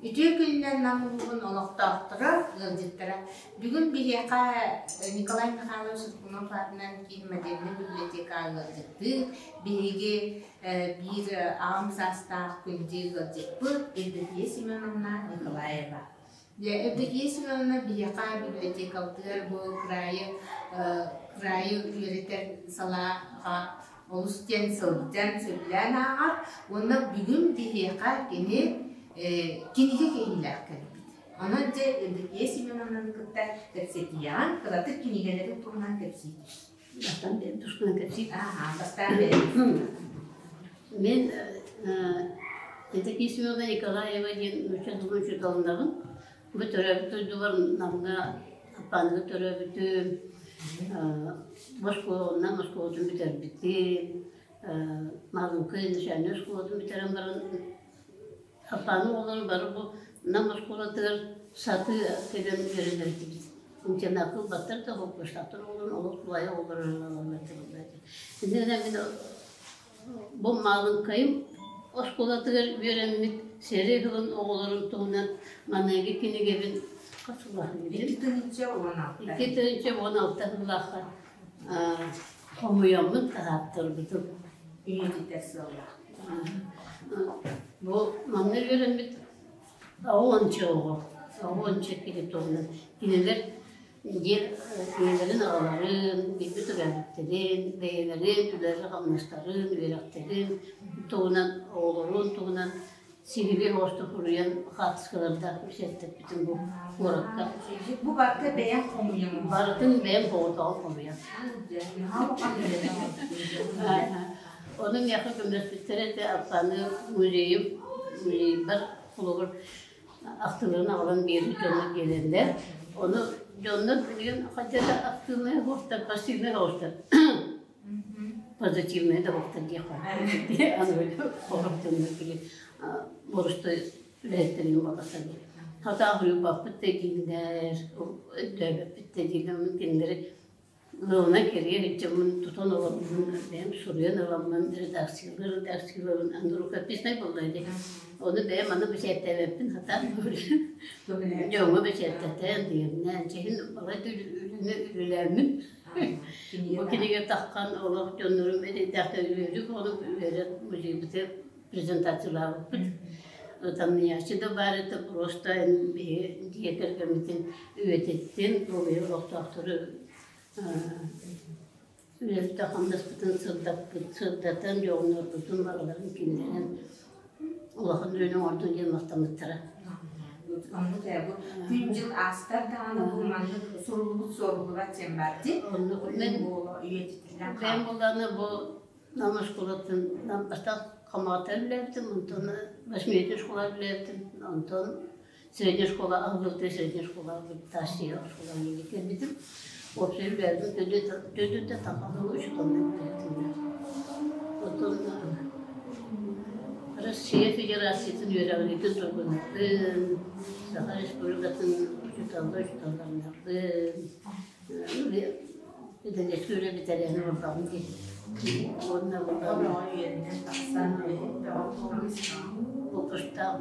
Үтүө күнүнэн Нам улууһун олохтоохторо, ыалдьыттара. Бүгүн биһиэхэ Николай Михайлович Шевкунов аатынан киин модельнай библиотека ыалдьыттыы. Биһиги биир аҕам саастаах күндү ыалдьыппыт Евдокия Семеновна Николаева. Евдокия Семеновна биһиэхэ библиотекабытыгар бу кыраайы кыраайы үөрэтэр салааҕа олус диэн сылдьан сөбүлээн ааҕар уонна бүгүн биһиэхэ кини кинигэ кэһиилээх кэлбит. Онон дьэ Евдокия Семеновнаны кытта кэпсэтиэҕин, кыратык кинигэлэрин туһунан кэпсии түс. Бастаан бэйэм тускунан кэпсии. Ааһа, бастаан бэйэм. Мин Евдокия Семеновна Николаева диэн нуучча тылын учууталынабын. Бу төрөөбүт дойдубар Намҥа Аппааныга төрөөбүтүм, оскуоланан оскуолатын бүтэрбитим, Маалыҥкай начальнай оскуолатын бүтэрэн баран Аппааны оҕолоро бары бу Нам оскуолатыгар сатыы кэлэн үөрэнэр этибит. Интернакка ылбаттар да, холкуостаахтар оҕолорун олох тулаайах оҕолор ылаллар этэ. Иннинэ мин Бу Маалыҥкайым оскуолатыгар үөрэммит сэрии сылын оҕолорун туһунан маныаги кинигэбин хас сыллаахха 2016. 2016 сыллаахха хомуйаммын таһааттарбытым. Үйэтитэр сыаллаах. Бу манна үөрэммит уонча оҕо, уонча киһи туһунан кинилэр Диэн ийэлэрин, аҕаларын, бииргэ төрөөбүттэрин, бэйэлэрин үлэлэрин-хамнастарын, үөрэхтэрин туһунан, оҕолорун туһунан сиһилии оҕустук суруйан хаартыскалардаах бэчээттэппитим бу куоракка. Бу барыта бэйэҥ хомуйан Барытын бэйэм соҕотоҕун хомуйан. Ону миэхэ көмөлөспүттэрэ этэ Аппааны музейым, музейбар холобур ахтыыларын аҕалан биэрбит дьоннор биэрэллэр. Ону дьоннор билигин хотя да активнай оһохтор, пассивнай оһохтор, позитивнай да оһохтор диэххэ. Аны олох дьоннор били борустой үлэһиттэрин буолбаттар. Хата уйбаппыт да дииллэр, өйдөөбөппүт да дииллэр, кинилэри Ыалынан кэрийэр дьоммун тутан оламмын, бэйэм суруйан ыламмын, редакциялыыр редакциялыырын аны рукописнай буолла ини. Ону бэйэм аны бэчээттээбэппин сатаан дьоҥҥо бэчээттэтэн, диэмнээн, чиһин балай да үлэни үлэлээммин. Бу кинигэ таххан олох дьоннорум эрэйдээхтэр үөрүү ону үөрэн музейбытыгар презентациялаабыппыт. Ытамньыйааччы да баар этэ, просто эн биһи дьиэ кэргэммитин үйэтиттин, буолуйа олохтоохтору үлэбит-хамнаспытын сырдаппыт, сырдатан, дьоҕуннорбутун барыларын киллэрэн улахан үлэни оҥордун диэн махтаммыттара. Оннук ээ, бу күн-дьыл аастар даҕаны бу маннык суруллубут суоруллубат диэн баар дии. Оннук мен үйэтитиллэн бэйэм булдаҕына бу Нам оскуолатын бастаан Хамаҕата үлэлээбитим, онтон восьмилетняй школа үлэлээбитим, онтон средняя школа аһыллыбыта, средняя школа Тасия оскуола кэлбитим. Уопсай үлэлээбитим төрдүттэн тахалыы учууталынан үлэлээбитим. Оттон Россия Федерациятын үөрэҕириитин туйгуннарбын, Саха Республикатын учууталлар учууталларынарбын, Донецкай үлэ бэтэрээнэ буолбаҕым дии. Уонна Оҕо үөрэнэн тахсан Выпустаах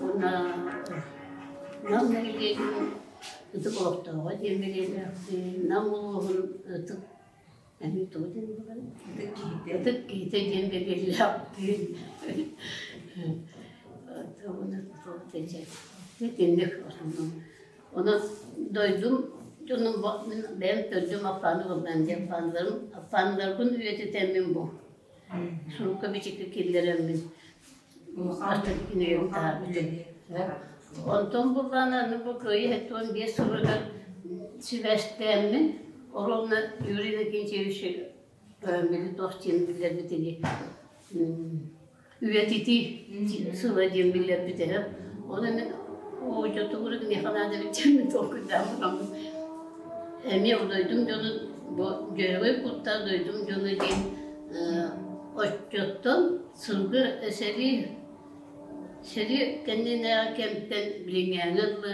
Уонна Нам нэһилиэгин ытык олохтооҕо диэн бэлиэлээхпин. Нам улууһун ытык эмиэ тугу диэн буоларый? Ытык киһитэ. Ытык киһитэ диэн бэлиэлээхпин. Итинник основном. Онон дойдум дьонум мин бэйэм төрдүм Аппааны буоллаан диэн Аппааныларым Аппааныларбын үйэтитэммин бу сурукка бичиккэ киллэрэммин бастакы кинигэбин таһаарбытым. Онтон буллаана аны бу Кыайыы 75 сылыгар сибээстээммин ровно Юрий Иннокентьевич били туох диэн биллэрбит ини үйэтитии сыла диэн биллэрбитэ. Ону мин оочотугур миэхэ наада эбит диэн толкуйдаан бараммын эмиэ дойдум дьонун бу дьөһөгөй куттаах дойдум дьоно диэн оччоттон сылгы сэрии сэрии кэннинээҕи кэмтэн билиҥҥээҥҥэ дылы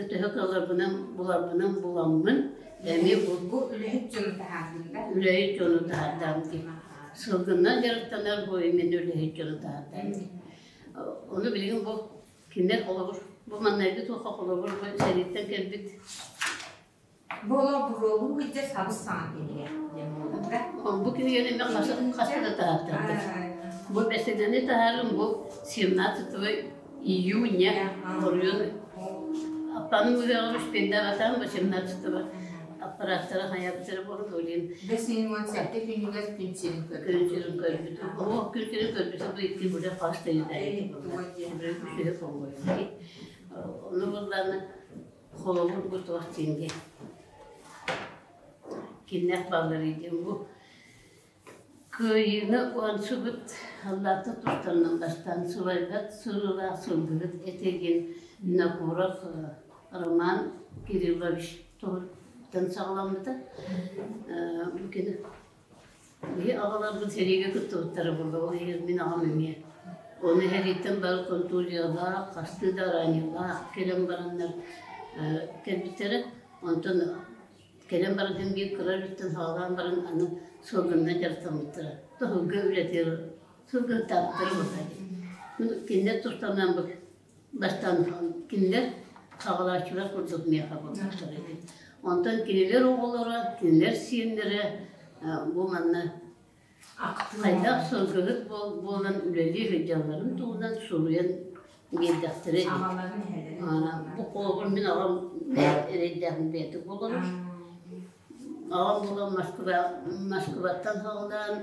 төһө кыалларбынан буларбынан буламмын эмиэ бу үлэһит дьону таһаардым да үлэһит дьону таһаардаам дии сылгыннан дьарыктанар бу именно үлэһит дьону таһаардаам дии. Ону билигин бу кинилэр холобур, бу маннайгы туохха холобур бу сэрииттэн кэлбит. Бу олох буруолуу сылдьар сабыс саҥа кинигэ диэн буолбута. Бу кинигэни мен хаста да таһааттардым. Бу бэсэдэни таһаарым бу 17 июня оруйун аппаным үрэҕэр үспүөндээх бу 17 аппараттара хайабыттара буолан олин 517 күнүгэр күн сирин көрбүт. Күн сирин көрбүт. Оо, күн сирин көрбүтэ бу икки бүлэ хас да Ону буллааны холобур бу туох диэн киннэх баллары диэн бу кыайыыны уһансыбыт аллаата тустарынан бастаан сылайбат сырыылаах сылгыһыт этэ диэн Винокуров Роман Кириллович туһуттан саҕаламмыта. Бу кини Биһи аҕаларбыт сэриигэ кыттыбыттара буолла, ол иһин мин аҕам эмиэ. Ону сэрииттэн бары контузиялаах, хастыы да ранилаах кэлэн бараннар кэлбиттэрэ. Онтон кэлэн баран син биир кыра өрүттэн саҕалаан баран аны сылгыннан дьарыктаммыттара. Тоһуйга үлэтигэр сылгыһыттаабыттара буолла. Кинилэр тустарынан бу бастаан кинилэр саҕалааччылар курдук миэхэ буолбуттар эбит. Онтон кинилэр оҕолоро, кинилэр сиэннэрэ бу манна хайдах сылгыһыт буолан үлэлии сылдьалларын туһунан суруйан биэрдэхтэрэ эбит. Бу холобур мин аҕам эрэйдээхин бэйэтэ буоларар. Аҕам буолан Москва, Москваттан саҕалаан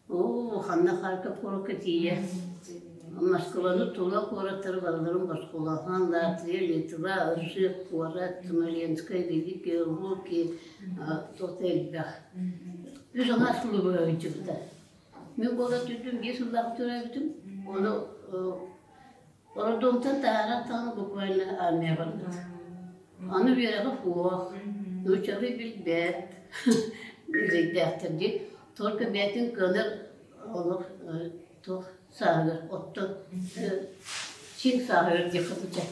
Оо, ханна Харьков куоракка тиийэ. Москваны тула куораттары барыларын босхолоһон, Латвия, Литва, Ржев куорат, Смоленскай, Великие Луки, туох да элбэх. Үс аҥаар сылы быһа сылдьыбыта. Мин буола түрдүм биир сыллаах төрөөбүтүм. Ону роддомтан таһааран таҕаны буквально армия барбыт. Аны үөрэҕэ суох, нууччалыы билбэт, эрэйдээхтэр дии. Только бэйэтин кыанар олох туох сааһыгар оттон син сааһыгар диэххэ дылы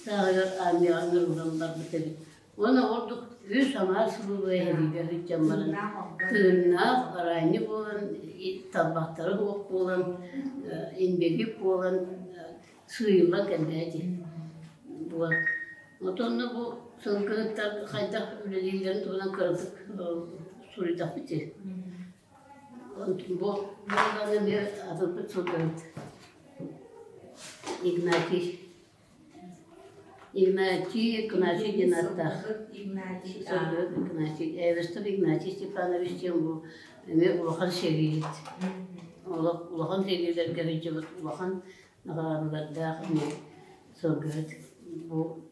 сааһыгар армияҕа ыҥырыллан барбыт эбит. Уонна ордук үс аҥаар сылы эһэлиигэ сылдьан баран тыыннаах араанньы буолан тарбахтара суох буолан инбэлиит буолан сыыйыллан кэллэ ити. Вот. Отонно бу сылгыһыттар хайдах үлэлииллэрин туһунан кыратык суруйдахпыт дии. Онтон бу буолан эмиэ атырбыт сылгыһыт Игнатий Игнатий Игнатий диэн ааттаах. Игнатий Игнатий Эверстов Игнатий Степанович диэн бу эмиэ улахан сэрииһит. Улахан сэриилэргэ сылдьыбыт улахан наҕараадалардаах эмиэ сылгыһыт бу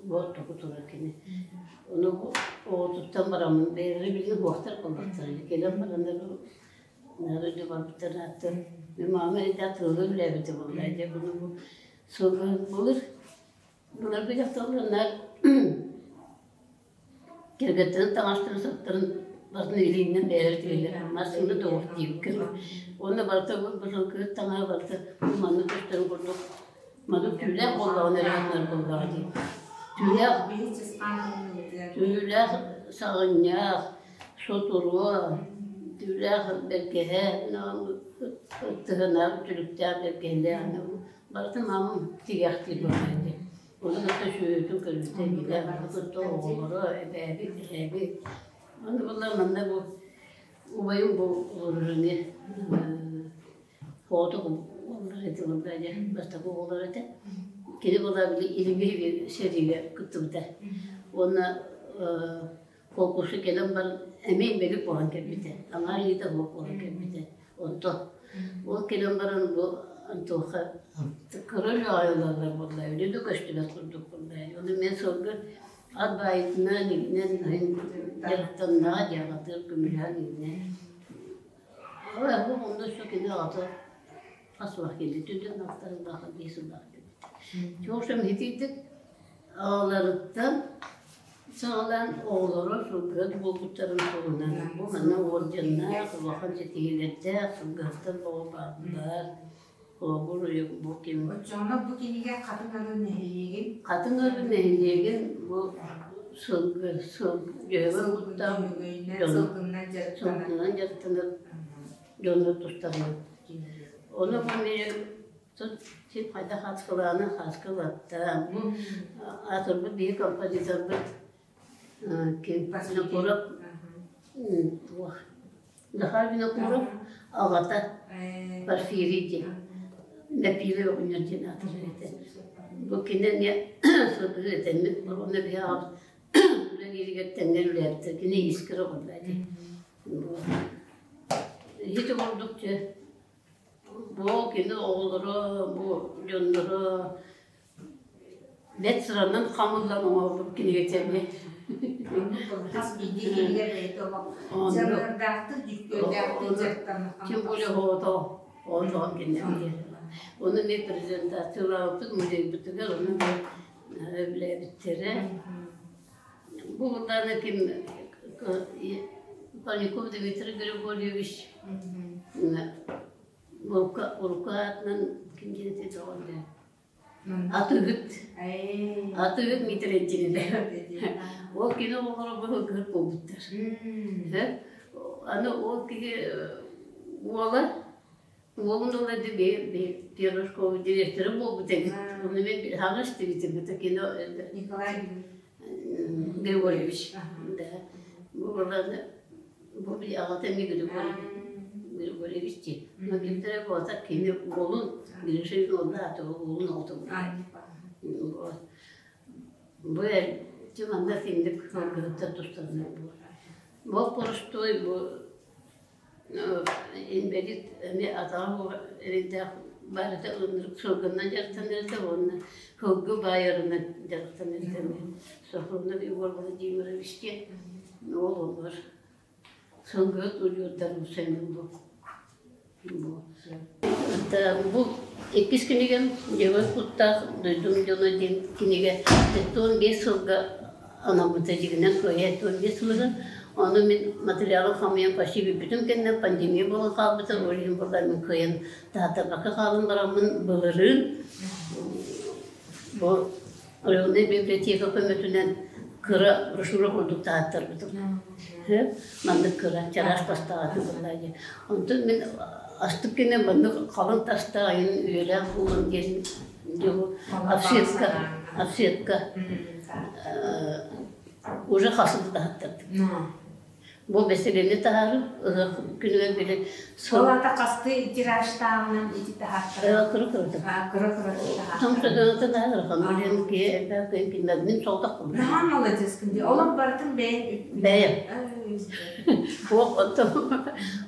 бу ортоку турар кини. Ону оҕотуттан бараммын бэйэлэрэ билигин уохтар буоллахтара кэлэн бараннар Наһаа барбыттар ааттар. Мин маама эдэ тылга үлээбитэ буолла. Дьэ буну бу сылгы былыр былыргы дьахталлар кэргэттэрин таҥастарын саптарын барытын илиинэн бэйэлэрэ тигэллэр. Массыына да оһох диэбиккэ. Уонна барыта бу сылгыһыт таҥаһа барыта маннык көстөрүн курдук маннык түүлээх буоллаҕына эрэ гынар буоллаҕа дии. Түүлээх түүлээх саҕынньах Сутуруо, түүлээх бэргэһэ, тыһынаах түлүктээх бэргэһэлээх барыта маамам тигэхтиир буоллаҕа дии. Ону кытта сүөһүтүн көрүүтэ билэ, ону кытта оҕолоро, эбээбит, эһээбит. Ону буолла манна бу убайым бу олорор эмиэ оҕотох уоллар этэ буолла дьэ бастакы оҕолор этэ. Кини буолла били илиҥҥи сэриигэ кыттыбыта. Уонна Фокусы кэлэн баран эмиэ инбэлиит буолан кэлбитэ. Аҥаар илиитэ суох буолан кэлбитэ. Онтон ол кэлэн баран бу Антоха кыра үлэҕэ буолла, үлэ да көстүбэт курдук буолла. Ону мен сылгы ат баайытынан игинэн дьарыктаннаҕа дьаҕатыыр көмүлээн игинэн. Ол бу онно өссө кини аҕата хас сылах кэлли түнтэн алтарыллаах биир сыллаах кэлбит. Чуолшам хитийдик аҕаларыттан Саҕалаан оҕолоро сылгыһыт буолбуттарын туһунан бу манна уордьаннаах, улахан ситиһиилэрдээх сылгыһыттар оҕо бааллар. Холобур, бу ким Оччоҕуна бу кинигэ Хатыҥ Арыы нэһилиэгин Хатыҥ Арыы нэһилиэгин бу сылгы сыл дьөһөгөй куттаах дьону сылгыннан дьарыктанар сылгынан дьарыктанар дьоннор тустарынан. Ону бу мин Син хайдах хааскылааны хааскылатта. Бу аатырбыт биһи композиторбыт ким Винокуров, Захар Винокуров аҕата Порфирий диэн Нэпиилэ оҕонньор диэн аатырар этэ. Бу кини эмиэ сылгы этэммит боруона биһи аҕабыт үлэлииригэр тэҥҥэ үлэлээбиттэр. Кини искра оҕонньор этэ. Ити курдук дьэ бу кини оҕолоро, бу дьонноро бэрт сыранан хамыллан оҥоһуллубут кинигэтэ эмиэ. Хас биирдии кинигэ бэйэтэ олох дьарыктаахтык, дьүккүөрдээхтик дьарыктаннахха. Тем более оҕото оҕотоҕун кинилэр. Ону эмиэ презентациялаабыппыт музейбытыгар, ону эмиэ үлэлээбиттэрэ. Бу дааны ким Паников Дмитрий Григорьевич урукку аатынан ким диэн этэ Атыыһыт. Атыыһыт Дмитрий диэнэ. Ол кини оҕолоро быһылгыһыт буолбуттар. Аны ол киһи уола уолун уола первой школа директора буолбут эбит. Ону мен хаҥа истибитим. Это кино Николай Григорьевич. Да. Бу бу аҕата эмиэ Григорьевич дии. Но кимтэрэ буолта кини уолун Гришин уолун аата уолун оҕото Бу эр манна синник сылгыһыттар тустарынан буолар. Бу боростуой бу инбэлиит эмиэ атаҕа эрэйдээх барыта ынырык сылгыннан дьарыктанар этэ уонна сылгы баайарынан дьарыктанар этэ Софронов Егор Владимирович диэн уол олор сылгыһыт удьуордарын сэмэн бу бу иккис кинигэм Дьөгүөр куттаах дойдум дьоно диэн кинигэ 75 сылга анаммыта дьиҥинэн кыайа 75 сылыгар. Ону мин материалы хамыйан почти бүппүтүм кэннэ пандемия буолан хаалбыта, ол иһин буоллар мин кыайан таһааттарбакка хаалан бараммын былырыын бу районнай библиотека көмөтүнэн кыра брошюра курдук таһааттарбытым. Маннык кыра чараас тастаах буолла дии. Онтон мин астык кэннэ маннык халыҥ тастаах айын үйэлээх буолан диэн обсетка, обсетка уже хасыты таһаттардым. Бу бэсэлэни таһаарып, ыһыах күнүгэр били Ол ата хасты тиражтааҕынан ити таһааттара? Кыра кырата. Кыра кырата таһааттара. Кырата таһааттара. Билин киһи элбэх киһи кинилэр солдох Наһаа маладьыаскын дии. Олох барытын бэйэҥ Бэйэм. Суох, оттон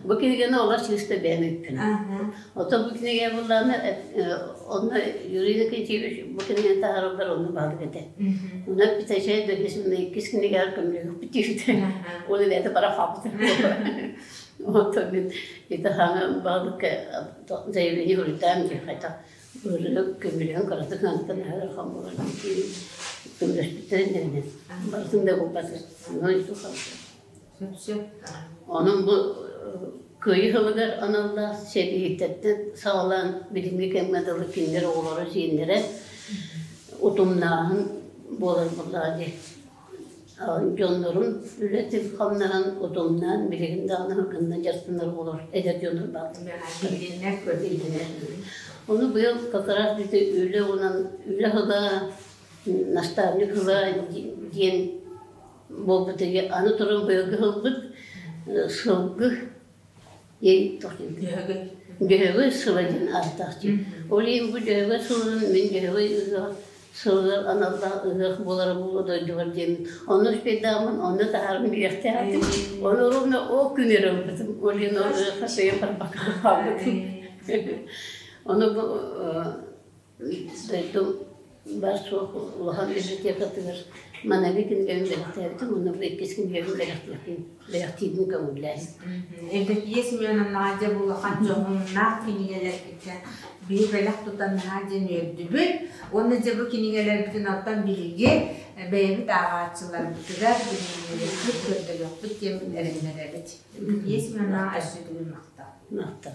бу кинигэни олор чыыста бэйэм үппүн. Оттон бу кинигэ буллаҕына, онно Юрий Никитич бу кинигэни таһаарарбар онно баалык этэ. Онно эппитэ, дөһүс иккис кинигэҕэр көмөлөһүөхпүт диэбитэ. Ол эбээтэ бара хаалбыта. Оттон мин ити хаҥа баалыкка заявление суруйтаам диэн хайдах көмөлөһөн кыратык антан аһар хаммалар көмөлөспүттэрин дэнэн барытын да булбатыр. Онон бу Кыайыы сылыгар аналлаах сэрииһиттэртэн саҕалаан билиҥҥи кэмҥэ дылы кинилэр оҕолоро сиэннэрэ утумнааһын буолар буоллаҕа дии. Дьоннорун үлэтин-хамнаһын утумнаан билигин даҕаны һылгынна дьарыктанар оҕолор эдэр дьоннор бааллар. Билиннэр. Ону быйыл как раз ити үлэ уонан үлэ сыла, наставник сыла диэн буолбут аны туран быйылгы сылбыт сылгы Дьөһөгөй сыла диэн ааттаах дии. Ол иһин бу Дьөһөгөй сылын мин Дьөһөгөй ыһыах сылыгар аналлаах ыһыах буолара буолуо дойдубар диэммин онно успейдааммын онно таһааран бириэхтээхтим. Ону ровно ол күн эрэ ылбытым. Ол иһин ол ыһыахха сыйан барбакка хаалбытым. Ону бу Дойдум баар суох улахан библиотекатыгар манаги кинигэбин бэлэхтээбитим уонна бу иккис кинигэбин бэлэхтиэхпин бэлэхтиирбин көҥүллээһин. Евдокия Семеновнаҕа дьэ бу улахан дьоһуннаах кинигэлэрбитин биһи бэлэх тутан наһаа диэн үөрдүбүт. Уонна дьэ бу кинигэлэрбитин оттон биһиги бэйэбит ааҕааччыларбытыгар билиһиннэриэхпит, көрдөрүөхпүт диэн эрэннэрэбит. Евдокия Семеновнаҕа өссө бүгүн махтал. Махтал.